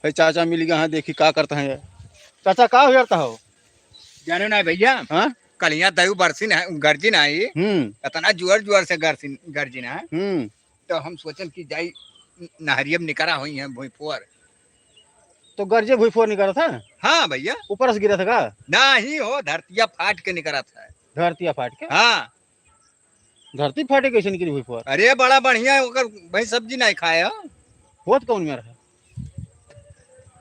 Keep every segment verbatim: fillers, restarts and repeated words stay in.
है चाचा मिल गया है, देखी का करता है। चाचा, का हुआ हो? जाने ना भैया, हाँ? कल यहाँ दयू बरसिन है, गर्जिन आई। हम्म। इतना जोर जोर से गर्जिन, गर्जिन है। हम्म। तो हम सोचन कि जाई नहरिया में निकरा हुई है भुइफोर। तो गर्जे भुइफोर निकरा था? हाँ भैया। ऊपर से गिरा था का? नहीं हो, धरतिया फाट के निकरा था। धरतिया फाट के? हाँ। धरती फाटे कैसे निकरी भुइफोर? अरे बड़ा बढ़िया है, ओकर भाई सब्जी नहीं खाए हो। होत कौन में रहा?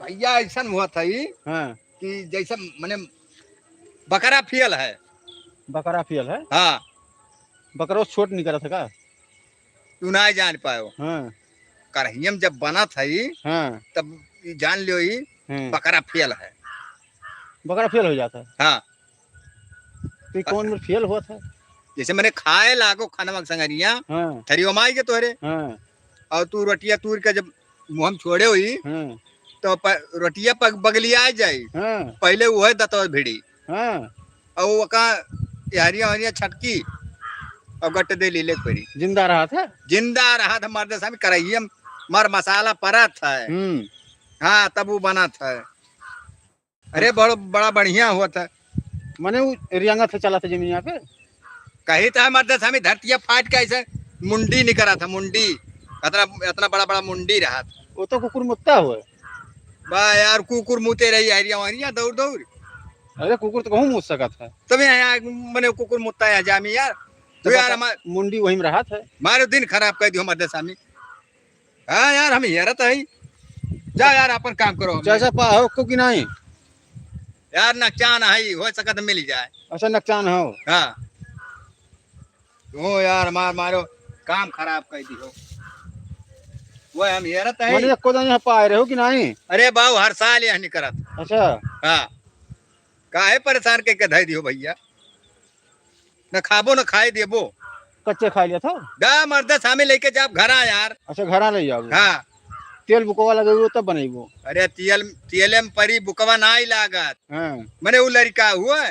भैया ऐसन हुआ था ई हाँ। कि जैसे मने बकरा फियल है। बकरा फियल है? हाँ। बकरो छोट निकरा था का? तू ना जान पायो। हाँ। करहियम जब बना था ई, हाँ। तब ई जान लियो ई हाँ। बकरा फेल है। बकरा फेल हो जाता है? हाँ। तो ई कौन में फेल हुआ था? जैसे मैंने खाए लागो खाना संगरिया, हाँ। थरियो माई के तोहरे। हाँ। और तू रोटिया तूर के जब मुँह में छोड़े हुई, हाँ। तो प-, रोटिया पग-, बगलिया जाई। हाँ। पहले वह दतवा भिड़ी। हाँ। और ओका यारिया वारिया छटकी और गट दे लीले परी। जिंदा रहा था? जिंदा रहा था, मर्द सामी कराइए मर मसाला परत है। हम्म। हाँ, तब वो बना था। अरे, बड़-, बड़ा बढ़िया हुआ था। मने वो रियंगत से चला था जमीनिया पे? कही तो है मर्द सामी, धरतिया फाट के ऐसे मुंडी निकरा था, मुंडी। इतना, इतना बड़ा बड़ा मुंडी रहा था। वो तो कुकुर मुत्ता हुआ। बा यार, कुकुर मुते रही यारिया वारिया दौड़ दौड़। अरे, कुकुर तो कहूँ मुत सकत है। तब यहाँ, यहाँ मने कुकुर मुत्ता यहाँ जामी यार। तो तो यार बता, हमार मुंडी वही में रहत है। मारो दिन खराब कर दियो मर्द सामी। हाँ यार, हम हेरत है। जा यार, अपन काम करो। चाचा पा हो को कि नहीं? यार, नकचान है, हो सकत मिल जाए। अच्छा, नकचान हो। हाँ। तू यार, मार मारो, काम खराब कर दियो। वो हम हेरत है। मने एको दिन यहाँ पाए रहो कि नहीं? अरे बाबू, हर साल यहाँ निकरत। अच्छा। हाँ। काहे परेशान करके धइ दियो भैया? न खाबो न खाए देबो। कच्चे खा लिया था? दा मर्द सामी लेके जाब घरा यार। अच्छा, घरा ले जाओ। हाँ। तेल बुकवा लगेबो तब बनेबो। अरे तेल, तेले में परी बुकवा ना ही लागत। हाँ। मने उ लड़का हुआ।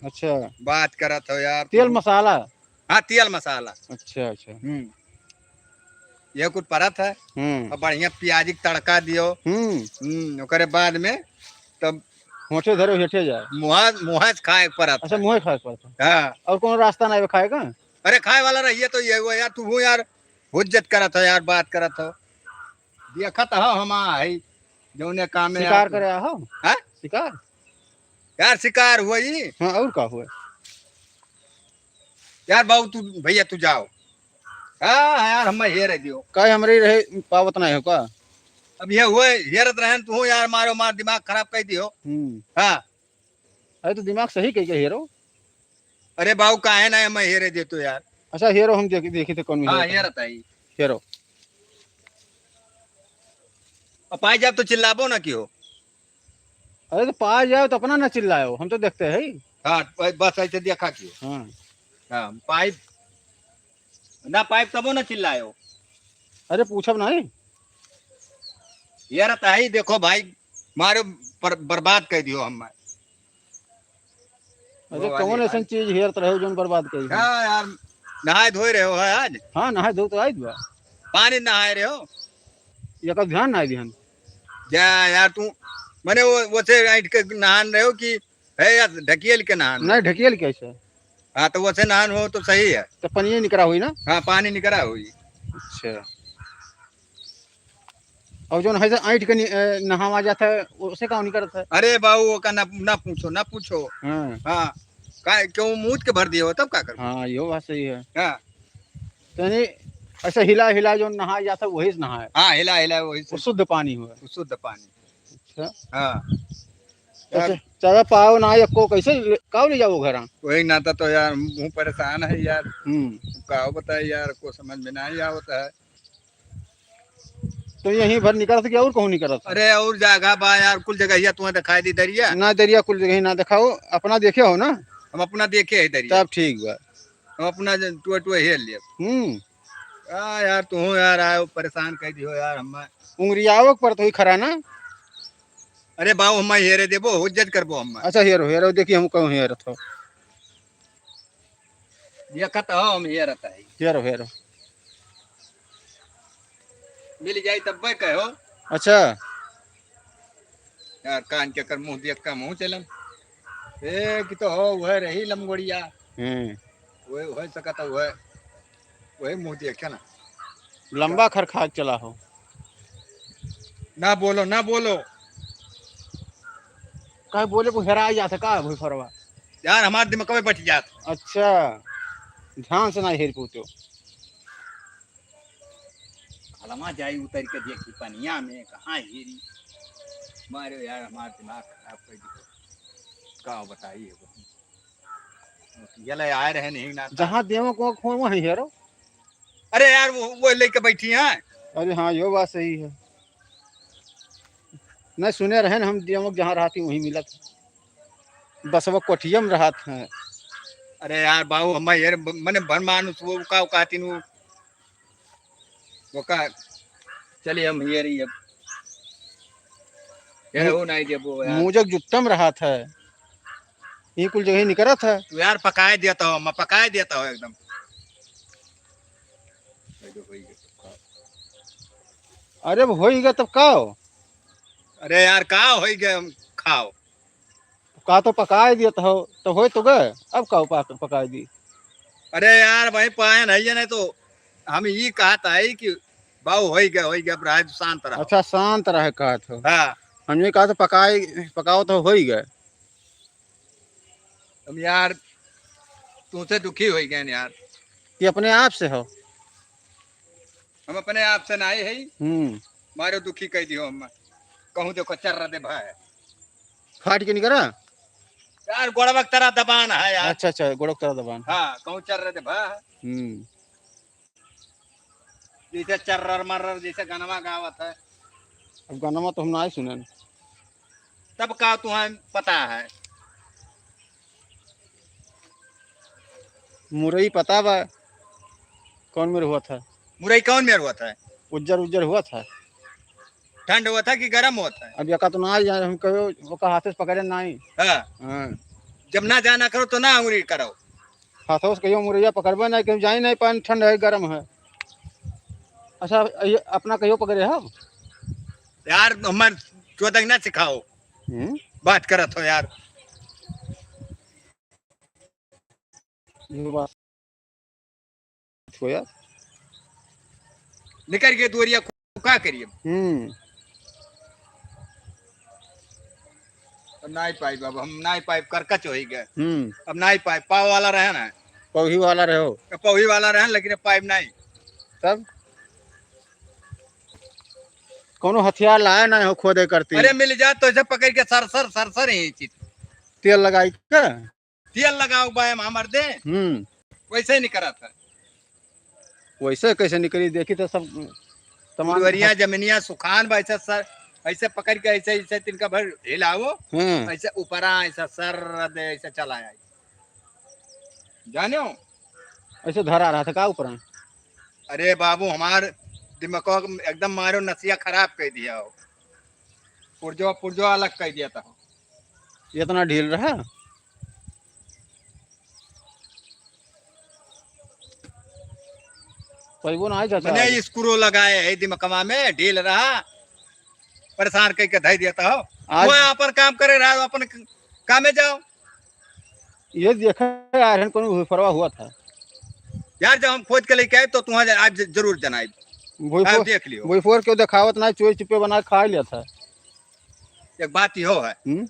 अच्छा। बात करत हो यार तेल तू। मसाला? हाँ, तेल मसाला। अच्छा, अच्छा। हम्म। ये कुछ परत है। हम्म। और बढ़िया प्याजी के तड़का दियो। हम्म। हम्म, ओकरे बाद में तब होठे धरो, हेठे जाए। मुहा, मुहा से खाए के परत अच्छा, है। मुहे खाए के परत है। हाँ। और कोनो रास्ता ना है खाए का? अरे खाए वाला रहिए तो ये हुआ यार, तू हूँ यार, हुज्जत करत हो यार, बात करत हो। देखत हो हम आ है, जौने काम में शिकार यार तू करे आहो? हाँ? शिकार? यार शिकार हुआ ही। हाँ, और का हुआ? यार बाबू तू, भैया तू जाओ। हाँ यार, हम हेर दियो। काहे हमरे रहे पावत ना हो का? अब ये हुए, हेरत रहन तू यार, मारो मार दिमाग खराब कर दियो। हम्म। हाँ। अरे तो दिमाग सही कह के हेरो। अरे बाबू काहे ना हम हेरे दे तो यार। अच्छा हेरो, हम देखी, देखी थे कौन में हाँ, हेरो। हेरत आई। हेरो। अब पाए जाब तो चिल्लाबो ना कियो। अरे तो पाए जाओ तो अपना ना चिल्लाओ, हम तो देखते हैं। हाँ, ब-, बस ऐसे देखा कियो। हाँ। हाँ, पाइप ना, पाइप तबो ना चिल्लायो। अरे पूछब नहीं। यार ताई देखो भाई, मारो पर-, बर्बाद कर दियो हम। अरे वो वाली कौन ऐसन हाल। चीज हेरत रहे हो जोन बर्बाद कर दियो? हाँ यार, नहाए धोए रहे हो है आज? हाँ, नहाए धोए तो आइज बा। पानी नहाए रहे हो? ये कब ध्यान ना दिहन। जा यार तू, मने वो, वो से ऐंठ के नहान रहे हो कि है यार, ढकियल के नहान? नहीं, ढकियल कैसे? हाँ, तो वैसे नहान हो तो सही है। तो पनिये निकरा हुई ना? हाँ, पानी निकरा हुई। अच्छा। और जोन है से ऐंठ के नि-, अ, नहावा जाता है, उसे का निकरत है? अरे बाबू, ओका ना, ना पूछो, ना पूछो। हाँ। हाँ। का, क्यों मूत के भर दिए हो, तब का करबो? हाँ, यो बात सही है। हाँ। तो यानी ऐसे हिला हिला जो नहाया जाता है, वही से नहाए। हाँ, हिला हिला वही से। वो शुद्ध पानी हुआ। वो शुद्ध पानी। अच्छा। हाँ। तो यार। च-, चाचा पाव ना एको कैसे ले-, काव ले जाओ घरा? वही नाता तो यार, हम परेशान है यार। हम्म। का बताए यार, को समझ में नहीं आवत है। तो यहीं भर निकलत कि और कहूँ निकलत? अरे और जगह बा यार, कुल जगह तुम्हें दिखाई दी दरिया। ना दरिया कुल जगह ना दिखाओ, अपना देखे हो ना? हम अपना देखे है दरिया। तब ठीक बा। हम अपना ज-, टुआ टुआ हेर लिया। हम्म। आ यार, तू यार आयो, परेशान कर दियो यार हमें। उंगरियावक पर तो ही खरा ना। अरे बाबू, हम हेरे देबो, हुज्जत करबो हम। अच्छा, हेरो, हेरो, देखी हम कहूँ हेरत हो। देखत हो, हम हेरत है। हेरो, हेरो। मिल जाई तब कहो। अच्छा। यार, कान के कर मुँह देख के मुँह चलम। ए, कि तो हो, वह रही लमगोड़िया। हम्म। वह, वह सकत है, वह, वही मुँह देखे ना। लंबा खर खा के चला हो। ना बोलो, ना बोलो। काहे बोले को हेरा जात है का भुइफरवा? यार, हमार दिमाग में बैठ जात। अच्छा, ध्यान से ना हेर पूछो। हलमा जाई उतर के देखी पनिया में, कहाँ हेरी? मारे यार, हमार दिमाग खराब कर दी। का बताई है वो? ये ले आए रहे नहीं ना। जहाँ देवो को खोए वहीं हेरो। अरे यार, वो, वो लेके बैठी हैं। अरे हाँ, यो बात सही है। नहीं सुने रहे न हम, देवो जहाँ रहती वहीं मिलत। बस वो कोठिया में रहत हैं। अरे यार बाबू, हम ये मने भर मानुस वो का कहती वो, वो का, चलिए हम ये रही अब। ये मु-, हो नहीं देबो यार। मुजक जुट्टम रहत है। ये कुल जगह निकरत है। तू यार पकाए देता हो, मैं पकाए देता हो एकदम। अरे अब होई गया तब का हो? अरे यार का होई गया, हम खाओ। का तो पकाए दिया तो हो, तो होई तो गए, अब का उपा-, पकाए दी? अरे यार भाई पाए नहीं है, नहीं तो हम ये कहत है कि बाऊ होई गए, होई गए, अब रहे शांत रहो। अच्छा शांत रहे कहत हो। हाँ। हम ये कहा तो पकाए, पकाओ तो होई गए। हम यार, तुमसे दुखी हो गए यार। कि अपने आप से हो? हम अपने आप से नहीं है। हम्म। मारो दुखी कह दियो हम। कहूँ देखो चर्र दे भाई। फाट के निकरा? यार गोड़वा के तरह दबान है यार। अच्छा, अच्छा, गोड़वा के तरह दबान। हाँ, कहूँ चर्र दे भाई। हम्म। जैसे चर्रर मर्रर जैसे गनवा गावत है। अब गनवा तो हम ना ही सुनन। तब का तुहन पता है? मुरई पता बा, कौन मेर हुआ था? मुरई कौन मेर हुआ था? उज्जर उज्जर हुआ था। ठंड हुआ था कि गरम हुआ था? अब यका तो ना जाने, हम कहो, ओका हाथे से पकड़े ना ही। हाँ। हाँ। जब ना जाना करो तो ना अंगुरी करो। हाथों से कहियो मुरैया पकड़बे नहीं, कहीं जाई नहीं पान, ठंड है, गरम है। अच्छा, ये अपना कहियो पकड़े हो? यार, हमार चोदक ना सिखाओ। हम्म? बात करत हो यार। ये बात हो यार। निकल के दुआरिया का करिए? हम्म। अब नाई पाइब, अब हम नाई पाइब, करकच होई गए। हम्म। अब नाई पाइब, पाव वाला रहे ना। पौही वाला रहे हो? तो पौही वाला रहे, लेकिन अब पाइब नहीं। तब? कौनो हथियार लाए ना हो, खोदे करती। अरे मिल जात तो इसे पकड़ के सर, सर, सर, सर ही चीज। तेल लगाई का? तेल लगाओ बाय में हमर दे। हम्म। वैसे ही निकरत है। वैसे कैसे निकरी? देखी तो सब तमाम उर्वरिया हस- जमीनिया सुखान बा, ऐसे सर, ऐसे पकड़ के ऐसे, ऐसे तिनका भर हिलाओ, हम्म। ऐसे ऊपरा ऐसा सर दे, ऐसे चला आई। जाने हो? ऐसे धरा रहा था का ऊपरा? अरे बाबू, हमार दिमाग एकदम मारो नसिया खराब कर दिया हो, पुर्जो, पुर्जो अलग कर दिया था। इतना ढील रहा? पैबो ना है चाचा। मने स्क्रू लगाए है दिमकवा में, ढील रहा, परेशान करके धई देता हो। आज वो अपन काम करे रहा, अपन क-, कामे जाओ। ये देखे आ रहे हैं, कौन भूईफरवा हुआ था। यार, जब हम खोद के लेके आए, तो तुम्हारे आज ज-, जरूर जनाई। भूईफर-, आप देख लियो। भूईफर क्यों दिखावत ना, चोरी चुप्पे बना के खा लिया था। एक बात यो है, हम्म?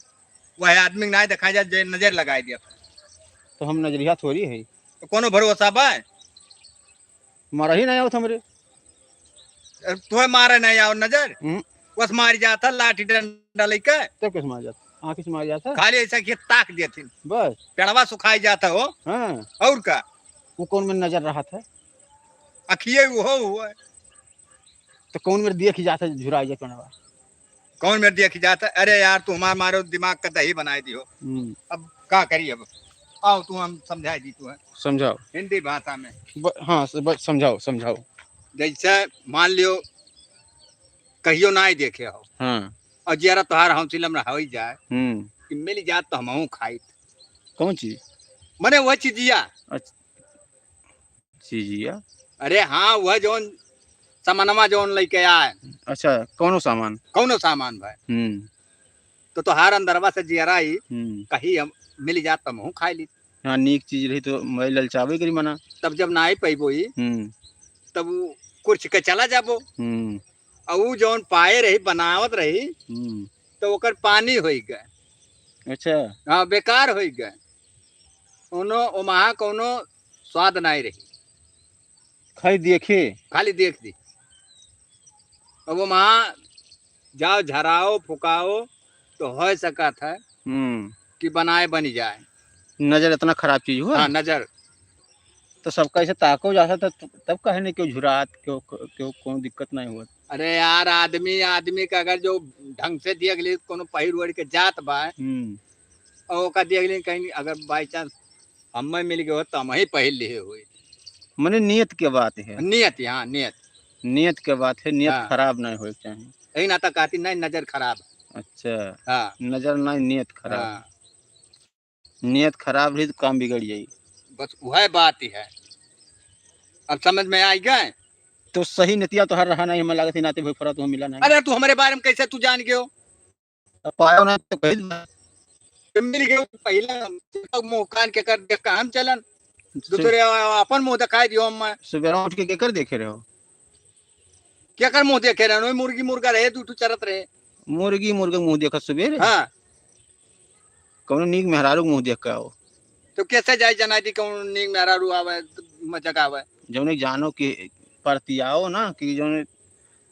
वह आदमी के नाई दिखाई जात, जे नजर लगाई दिया। तो हम नजरिया थोड़ी है। तो कोनो भरोसा बा? मारा ही नहीं आवत हमरे। अरे, तोहे मारे नहीं आओ नजर? हम्म। बस मारी जाता, लाठी डंडा लेके। तब कैसे मार जाता? आँखी से मार जाता? खाली ऐसा कि ताक देथिन। बस। पेड़वा सुखाई जाता हो। हाँ। और का? वो कौन में नजर रहा था? अखिए वो हो हुआ है। तो कौन मेरे देखी जाता है, झुराई जाए पेड़वा? कौन मेरे देखी जाता है? अरे यार, तू हमार मारो दिमाग का दही बनाई दियो। हम्म। अब का करी अब? आओ, तू हम समझाई दी, तू है। समझाओ। हिंदी भाषा में। ब-, हाँ, स-, ब-, समझाओ, समझाओ। जैसे मान लियो, कहियो ना ही देखे हो। हाँ। और जरा तोहार हौसला में हो ही जाए हम्म। कि मिल जात तो हमहूँ खाइत। कौन चीज? मने वह चीजिया। अच्छा। चीजिया? अरे हाँ, वह जौन सामानवा जौन लेके आए। अच्छा, कौनो सामान? कौनो सामान भाई। हम्म। तो तोहार अंदरवा से जियरा ही हम्म। कहीं हम मिल जात त हमहूँ खाए ली। हाँ, नीक चीज रही तो मैं ललचावे करी मना। तब जब नाई पइबो ही, हम्म। तब उ कुर्च के चला जाबो। हम्म। अउ उ जौन पाए रही, बनावत रही, हम्म। तो ओकर पानी होई गए। अच्छा। हाँ, बेकार होई गए। कोनो ओमहा कोनो स्वाद नाई रही। खाली देखे। खाली देख दी। अब ओमहा जाओ, झराओ, फुकाओ, तो हो सकत है हम्म। कि बनाए बनी जाए। नजर इतना खराब चीज हुआ। हाँ, नजर। तो सबका ऐसे ताको जा सकता, तब काहे नहीं क्यों झुरात, क्यों, क्यों, कोनो दिक्कत नहीं हुआ। अरे यार, आदमी, आदमी का अगर जो ढंग से देख ली, कोनो पहिर ओढ़ के जात बा, हम्म। और ओका देख ली कहीं, अगर by chance हमें मिल गए हो, तो हम ही पहिर लिए हुए। मने नियत के बात है। नियत, हाँ, नियत। नियत के बात है, नियत हाँ। खराब नहीं होए के चाही। यही नाता कहती, नहीं, नजर खराब है। अच्छा। हाँ। नजर नहीं, नियत खराब। हाँ। नियत खराब रही तो काम बिगड़ जाई। बस वह बात ही है। अब समझ में आई गए? तो सही नतिया तोहर रहा नहीं, हमें लागत ही नाते भोई फरा तो मिला नहीं। अरे, तू हमारे बारे में कैसे तू जान गयो? अब पायो ना तो कही दे। तो मिल गयो तो पहले हम तो मुँह कान के कर देख के हम चलन। सु- दूसरे अपन मुँह दिखाई दियो हम। सुबेरा उठ के केकर देखे रहो? केकर मुँह देखे रहे? वही मुर्गी मुर्गा रहे, दू ठो चरत रहे। मुर्गी मुर्गा मुँह देखत सुबेरे? हाँ। कौनो नीक मेहरारू के मुँह देख के आओ। तो कैसे जाए जना दी कौन नीक मेहरारू आवे, मजा का आवे? जौने जानो कि परतियाओ ना कि जौने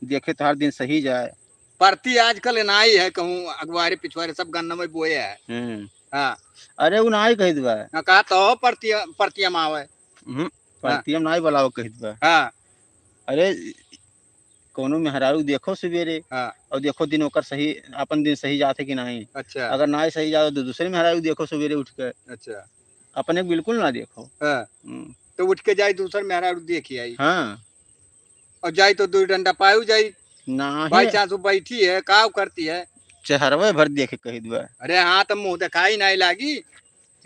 देखे तोहार दिन सही जाए। परती आजकल नाई है, कहूँ अगवारे पिछवारे सब गन्ना में बोए है। हम्म। हाँ। अरे उ नाई कही दुआ। ना कहा तो परतिया, परतिया में आवे। हम्म, हाँ। परतिया में नाई बोलाओ कही दुआ। हाँ। अरे कौनो मेहरारू देखो सुबेरे हाँ। और देखो दिन ओकर सही, अपन दिन सही जात है कि नहीं। अच्छा। अगर नाई सही जात तो दूसरे मेहरारू देखो सुबेरे उठ के। अच्छा। अपने बिल्कुल ना देखो। हाँ। हम्म। तो उठ के जाई दूसर मेहरारू देखी आई। हाँ। और जाई तो दो डंडा पायू जाई। ना by है। Chance वो बैठी है, काव करती है। चेहरवे भर देखे कही दुआ। अरे हाँ, तो मुँह दिखाई नहीं लागी।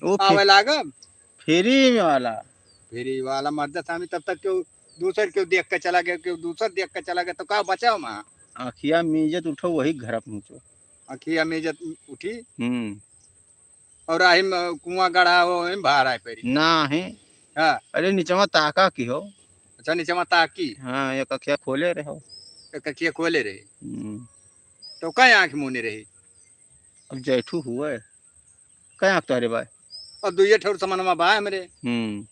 वो फे-, आवे लागब। Free वाला। Free वाला मर्द स्वामी, तब तक क्यों दूसर क्यों देख के चला गया, क्यों दूसर देख के चला गया, तो का बचाओ माँ? आँखिया मीजत उठो, वही घर पहुँचो। आँखिया मीजत उठी। हम्म। और आही में कुआं गढ़ा हो, वही में बाहर आए पड़ी। ना है। हाँ। अरे, निचवा ताका की हो। अच्छा, निचवा ताकी। हाँ, एक अखिया खोले रहो। एक अखिया खोले रहे। हम्म। तो कई आँख मुने रही? अब जैठू हुए, कई आँख तोहरे बाय? अब दुइये ठौर समनवा बा हमरे। हम्म।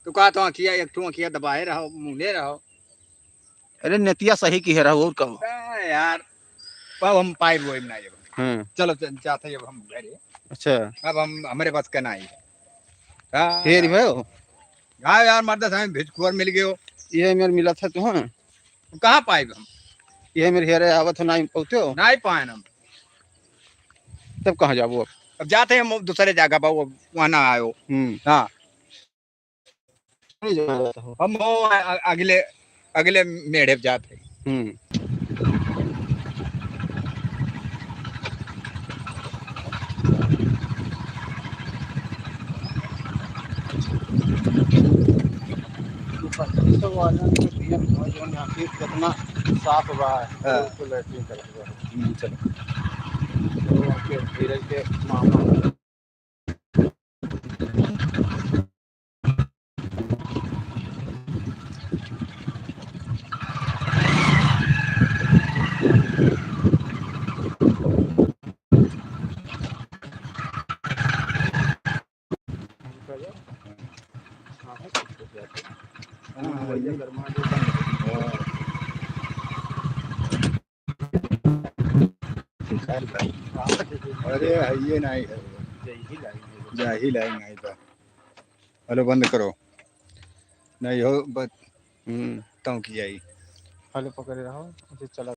तो का तो आँखिया, एक ठो आँखिया दबाए रहो, मुने रहो। अरे, नतिया सही की है रहो, और कहो। ए यार, अब हम पाइब वही ना जब। हाँ। चलो, चल, जाते अब हम घरे। अच्छा। अब हम, हमरे बस के ना आई। हाँ। फिर भयो? हाँ यार, मर्द साहब, भिजकुअर मिल गयो। ये मेरे मिला था तू, हाँ? कहाँ पाइब हम? ये मेरे हेरे आवत हो, ना पहुँचो। ना ही पाए हम। तब कहाँ जाबो अब? अब जाते हैं हम दूसरे जगह पर, वो वहाँ ना आयो। हम्म। हाँ। नहीं जाना रहता हो। हम वो अ-, अ-, अगले, अगले मेढ़े जात है। हम्म। तो वाला के भैया, जो यहाँ पे कितना साफ बा, हाँ। बिल्कुल लैट्रिन करत बा। हम्म, चलो। तो वहाँ के धीरज के मामा। अरे, है ये नहीं है। जाहिल है नहीं बा। हेलो, बंद करो। नहीं हो, बस हम्म। तंग की जाई। हेलो पकड़े रहो, ऐसे चला